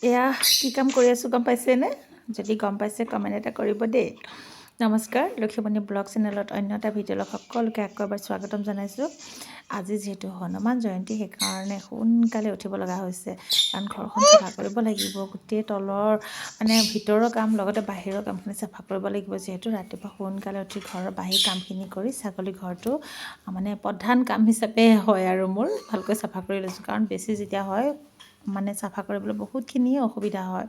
এয়া কি কাম কৰি আছোঁ গম পাইছেনে? যদি গম পাইছে, কমেণ্ট এটা কৰিব দেই। নমস্কাৰ, লক্ষ্মীমণি ব্লগ চেনেলত অন্য এটা ভিডিঅ'লৈ সকলোকে আকৌ এবাৰ স্বাগতম জনাইছোঁ। আজি যিহেতু হনুমান জয়ন্তী, সেইকাৰণে সোনকালে উঠিব লগা হৈছে, কাৰণ ঘৰখন চাফা কৰিব লাগিব। গোটেই তলৰ মানে ভিতৰৰ কাম, লগতে বাহিৰৰ কামখিনি চাফা কৰিব লাগিব। যিহেতু ৰাতিপুৱা সোনকালে উঠি ঘৰৰ বাহিৰ কামখিনি কৰি ছাগলী ঘৰটো মানে প্ৰধান কাম হিচাপে হয় আৰু মোৰ ভালকৈ চাফা কৰি লৈছোঁ, কাৰণ বেছি যেতিয়া হয় মানে চাফা কৰিবলৈ বহুতখিনিয়ে অসুবিধা হয়।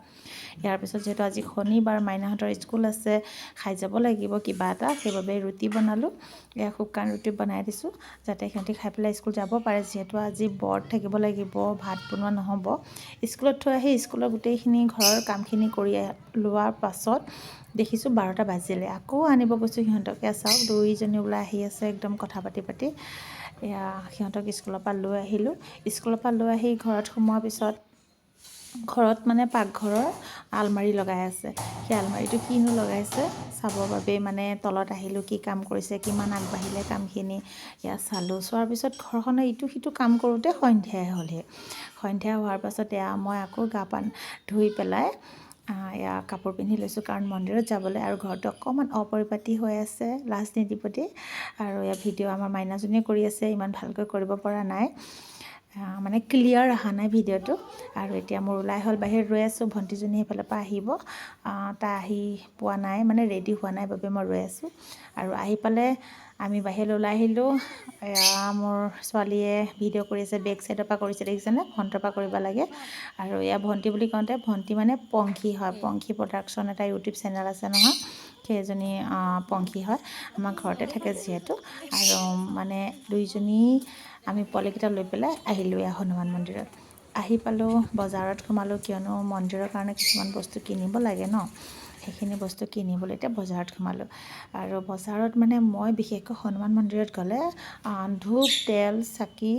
ইয়াৰ পিছত যিহেতু আজি শনিবাৰ, মাইনাহঁতৰ স্কুল আছে, খাই যাব লাগিব কিবা এটা, সেইবাবে ৰুটি বনালোঁ। এয়া শুকান ৰুটি বনাই দিছোঁ, যাতে সিহঁতি খাই পেলাই স্কুল যাব পাৰে। যিহেতু আজি ব্ৰত থাকিব লাগিব, ভাত বনোৱা নহ'ব। স্কুলত থৈ আহি স্কুলৰ গোটেইখিনি ঘৰৰ কামখিনি কৰি লোৱাৰ পাছত দেখিছোঁ 12টা বাজিলে। আকৌ আনিব গৈছোঁ সিহঁতক। এয়া চাওক, দুইজনী ওলাই আহি আছে একদম কথা পাতি পাতি। এয়া সিহঁতক স্কুলৰ পৰা লৈ আহিলোঁ। স্কুলৰ পৰা লৈ আহি ঘৰত সোমোৱাৰ পিছত ঘৰত মানে পাকঘৰৰ আলমাৰি লগাই আছে। সেই আলমাৰিটো কিনো লগাইছে চাবৰ বাবেই মানে তলত আহিলোঁ। কি কাম কৰিছে, কিমান আগবাঢ়িলে কামখিনি, এয়া চালোঁ। চোৱাৰ পিছত ঘৰখনৰ ইটো সিটো কাম কৰোঁতে সন্ধিয়াই হ'লহি। সন্ধিয়া হোৱাৰ পাছত এয়া মই আকৌ গা পা ধুই পেলাই এয়া কাপোৰ পিন্ধি লৈছোঁ, কাৰণ মন্দিৰত যাবলৈ। আৰু ঘৰটো অকণমান অপৰিপাটি হৈ আছে, লাজ নিদিব দেই। আৰু এয়া ভিডিঅ' আমাৰ মাইনাজনীয়ে কৰি আছে, ইমান ভালকৈ কৰিব পৰা নাই, মানে ক্লিয়াৰ অহা নাই ভিডিঅ'টো। আৰু এতিয়া মোৰ ওলাই হ'ল, বাহিৰত ৰৈ আছোঁ। ভণ্টিজনী সেইফালৰ পৰা আহিব, তাই আহি পোৱা নাই, মানে ৰেডি হোৱা নাই বাবে মই ৰৈ আছোঁ। আৰু আহি পালে, আমি বাহিৰলৈ ওলাই আহিলোঁ। এয়া মোৰ ছোৱালীয়ে ভিডিঅ' কৰি আছে, বেক চাইডৰ পৰা কৰিছে, দেখিছেনে? ফ্ৰণ্টৰ পৰা কৰিব লাগে। আৰু এয়া ভণ্টি বুলি কওঁতে ভণ্টি মানে পংখী হয়। পংখী প্ৰডাকশ্যন এটা ইউটিউব চেনেল আছে নহয়, সেইজনী পংখী হয়। আমাৰ ঘৰতে থাকে যিহেতু। আৰু মানে দুইজনী আমি পোৱালিকেইটা লৈ পেলাই আহিলোঁ। এয়া হনুমান মন্দিৰত আহি পালোঁ, বজাৰত সোমালোঁ, কিয়নো মন্দিৰৰ কাৰণে কিছুমান বস্তু কিনিব লাগে ন, সেইখিনি বস্তু কিনিবলৈ এতিয়া বজাৰত সোমালোঁ। আৰু বজাৰত মানে মই বিশেষকৈ হনুমান মন্দিৰত গ'লে ধূপ, তেল, চাকি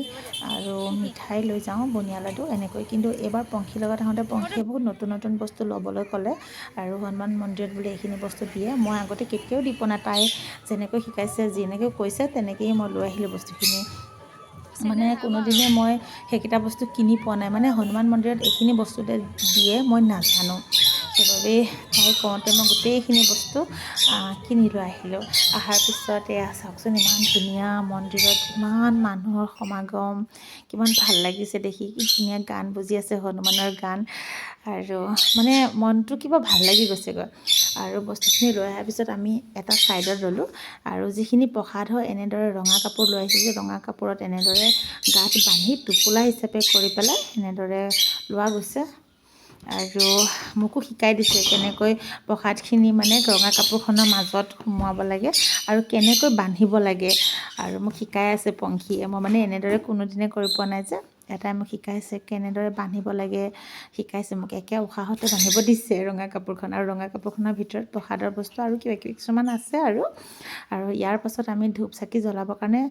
আৰু মিঠাই লৈ যাওঁ, বুনিয়া, লাডু এনেকৈ। কিন্তু এইবাৰ পংখীৰ লগত আহোঁতে পংখীয়ে বহুত নতুন নতুন বস্তু ল'বলৈ ক'লে আৰু হনুমান মন্দিৰত বোলে এইখিনি বস্তু দিয়ে। মই আগতে কেতিয়াও দি পোৱা নাই। তাই যেনেকৈ শিকাইছে, যেনেকৈ কৈছে, তেনেকৈয়ে মই লৈ আহিলোঁ বস্তুখিনি। মানে কোনোদিনে মই সেইকেইটা বস্তু কিনি পোৱা নাই, মানে হনুমান মন্দিৰত এইখিনি বস্তু দিয়ে মই নাজানো। সেইবাবেই তাই কওঁতে মই গোটেইখিনি বস্তু কিনি লৈ আহিলোঁ। অহাৰ পিছত এয়া চাওকচোন, ইমান ধুনীয়া মন্দিৰত ইমান মানুহৰ সমাগম, কিমান ভাল লাগিছে দেখি। কি ধুনীয়া গান বাজি আছে, হনুমানৰ গান, আৰু মানে মনটো কিবা ভাল লাগি গৈছেগৈ। আৰু বস্তুখিনি লৈ অহাৰ পিছত আমি এটা ছাইডত ৰ'লোঁ। আৰু যিখিনি প্ৰসাদ হয়, এনেদৰে ৰঙা কাপোৰ লৈ আহিছোঁ যে ৰঙা কাপোৰত এনেদৰে গাত বান্ধি টোপোলা হিচাপে কৰি পেলাই এনেদৰে লোৱা গৈছে। আৰু মোকো শিকাই দিছে কেনেকৈ প্ৰসাদখিনি মানে ৰঙা কাপোৰখনৰ মাজত সোমোৱাব লাগে আৰু কেনেকৈ বান্ধিব লাগে। আৰু মোক শিকাই আছে পংখীয়ে। মই মানে এনেদৰে কোনোদিনে কৰি পোৱা নাই যে, এটাই মোক শিকাইছে, কেনেদৰে বান্ধিব লাগে শিকাইছে মোক। একে উশাহতে বান্ধিব দিছে ৰঙা কাপোৰখন। আৰু ৰঙা কাপোৰখনৰ ভিতৰত প্ৰসাদৰ বস্তু আৰু কিবা কিবি কিছুমান আছে। আৰু আৰু ইয়াৰ পাছত আমি ধূপ চাকি জ্বলাবৰ কাৰণে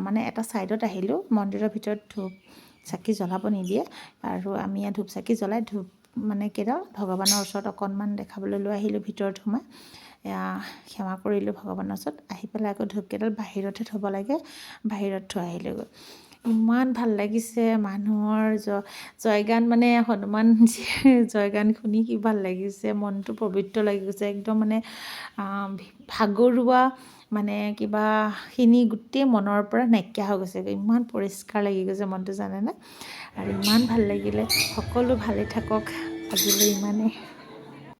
মানে এটা ছাইডত আহিলোঁ। মন্দিৰৰ ভিতৰত ধূপ চাকি জ্বলাব নিদিয়ে। আৰু আমি ইয়াত ধূপ চাকি জ্বলাই ধূপ মানে কেইডাল ভগৱানৰ ওচৰত অকণমান দেখাবলৈ লৈ আহিলোঁ। ভিতৰত সোমাই এয়া সেৱা কৰিলোঁ ভগৱানৰ ওচৰত। আহি পেলাই আকৌ ধূপকেইডাল বাহিৰতহে থ'ব লাগে, বাহিৰত থৈ আহিলোঁগৈ। ইমান ভাল লাগিছে, মানুহৰ জয়গান, মানে হনুমান জয়গান শুনি কি ভাল লাগিছে, মনটো পবিত্ৰ লাগি গৈছে একদম। মানে ভাগৰুৱা মানে কিবাখিনি গোটেই মনৰ পৰা নাইকিয়া হৈ গৈছে, ইমান পৰিষ্কাৰ লাগি গৈছে মনটো, জানেনে? আৰু ইমান ভাল লাগিলে। সকলো ভালে থাকক, আজিলৈ ইমানেই।